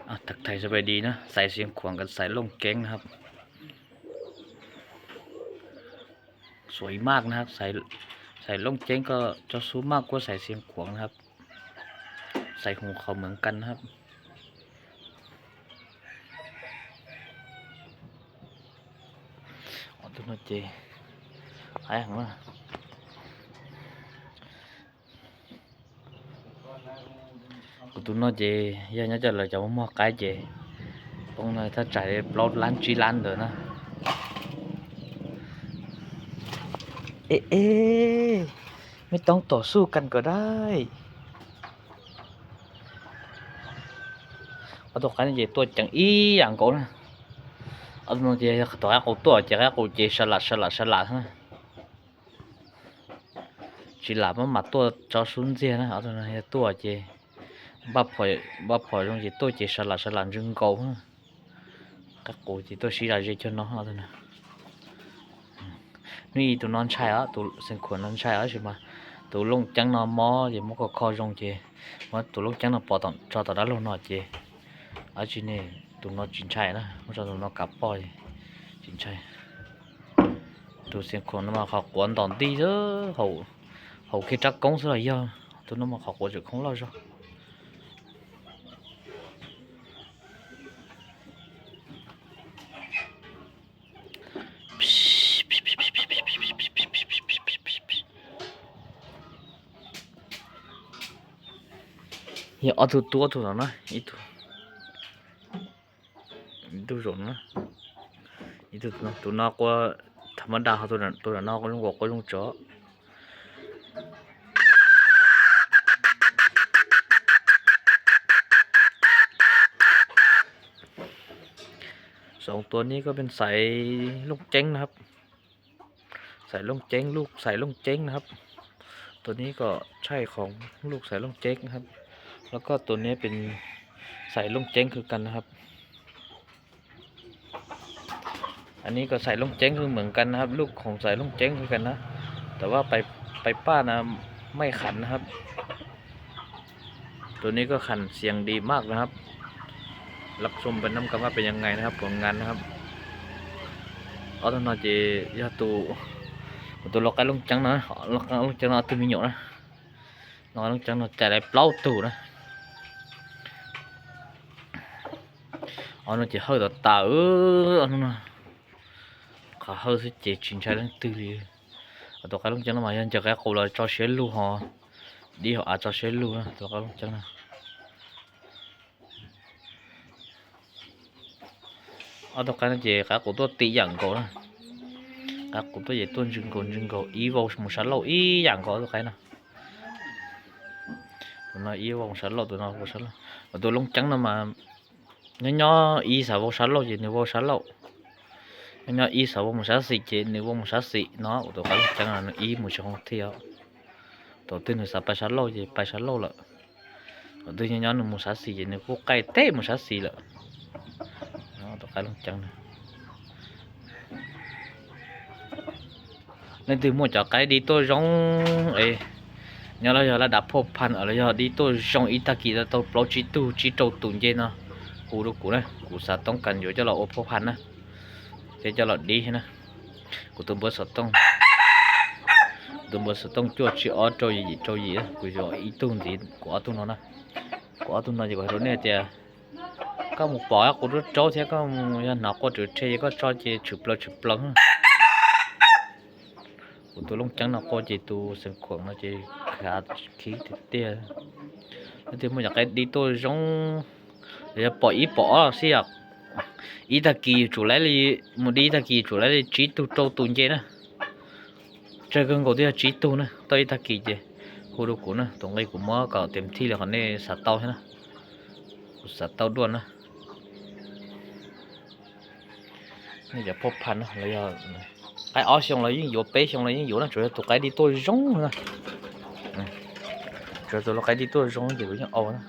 Thật thà sawv daws na, xaiv xiav khuam nkawd xaiv looj ceeb na. Xuav ib maj na, xaiv looj ceeb koj cov xub maj kuab xaiv xiav khuam na, xaiv hum qhov meem kas na. Tus no ces, kuv tus no ces yog nyob cov lawv cov muaj muaj qaib ces poob no thaj tsam li plaub lab tsib lab ntawd na. Ê, ê, mej toob tom xuj kas kom dai. Ob tug qaib no ces tuaj ceev ib yam nkaus na. Ob tug no ces yog tom qaib qus tuaj ces qaib qus ces sa lam sa lam sa lam na. Tsis lam maj mam tuaj tso sub ntxiag na, ob tug no yog tuaj ces npaj phom zoo ces tuaj ces sa lam sa lam ntsw nkaus. Qaib qus ces tuaj sib zam ze cuag no. Hnub ib tus no ntshai os, tus xeem khuam no ntshai os, tab sis mas tus looj ceeb no mob ces muab kho kho zoo ces muab tus looj ceeb no pov tso tom dab laug no ces dab tsi ne, tus no tsis ntshai na, muab tso tus no kav poj tsis ntshai. Tus xeem khuam no mas qhov quav ntom ntij xwb, haum kiag rab koob xwb los yog, tus no mas qhov quav tseem khoob loj zog. Yog ob tug tub ob tug no na, ib tug, ib tug zaum no, ib tug, tus no quaj tham mab da, ho tus no quaj zoo nkaus quaj zoo tsov. Soo tua nej koj pheej xaiv looj ceeb na hab. Xaiv looj ceeb, lub xaiv looj ceeb na hab. Tua nej kom tshaij khoom lub xaiv looj ceeb na hab. Los koj tua nej pheej xaiv looj ceeb khwv kas na hab. Anij kom xaiv looj ceeb khwv meem kas na hab, lub khoom xaiv looj ceeb khwv kas na. Tam vaj pais paj na, mej khav na hab. Tua nej koj khav xiav di maj na hab. Lab xum pes nab kas maj pes yas ngais na hab, puas ngas na hab. Ob tug no ces yog tus, kuv tus lau qaib looj ceeb no, lau qaib looj ceeb no ob tug me nyuam na. Lau qaib looj ceeb no cais lawv plaub tug na. Ob no ces hawj tas tas, ob no qhov hawj xwb ces tsis ntshai leej twg li. Tus qaib looj ceeb no mas yog ncaws qaib qus los tso siab lug ho, dib hauv av tso siab lug na tus qaib looj ceeb no. Ob tug qaib no ces qaib qus tuaj tib yam nkaus na. Qaib qus tuaj ces tuaj ntsws nkaus ntsws nkaus, ib vau mus sab laug ib yam nkaus ob tug qaib no. Tus no ib vau mus sab laug, tus no vau sab laug. Tus looj ceeb no mas nyob nyob ib xav vau sab laug ces nws vau sab laug, nyob nyob ib xav vau mus sab xis ces nws vau mus sab xis no. Tus qaib looj ceeb no nws ib mus tsis qhov thiaj. Thaum twg nws xav pais sab laug ces pais sab laug lawm. Thaum twg nyob nyob nws mus sab xis ces nws kuj qaij teb mus sab xis lawm. Tus qaib looj ceeb no. Leej twg muaj cov qaib di tuaj zoo es nyob los yog laj dav phoj phas los yog di tuaj zoo ib tag kis tau plaub tsib tug tsib rau tus nce no, hu rau kuv na, kuv xav toob kas yuav coj los ua phoj phas na, thiab coj los dib na. Kuv tus npawb xov tooj, tus npawb xov tooj cuaj tsib ob rau yim rau yim, kuv yuav ib tug ntxiv kuv ob tug no na. Kuv ob tug no ces kuv hais rau nej tias koj mus pom qub rub raub thiab koj mus yog hnov quaj rwv rhe ces koj tso ces tshwm plaws tshwm plaws. Kuv tus looj ceeb no quaj ces tus xeem khuam no ces khav khib tiag tiag. Leej twg muaj cov qaib di tuaj zoo, yog pom ib pom ob xij, ib tag kis yus tsum laib li, mus di ib tag kis yus tsum laib li tsib tug rau tus nce na. Tsawg kawg nkaus twb yog tsib tug na, tau ib tag kis ces hu rau kuv na, tus nqi kuv muab kom tes thij li qhov nej xav tau thiab na. Kuv xav tau dua na. Nej cov phoj phas no los yog qaib ob xyoo los yeej yuav, peb xyoo los yeej yuav na, tsuas yog tus qaib di tuaj zoo na. Tsuas yog tus lau qaib di tuaj zoo ces kuv yeej au na.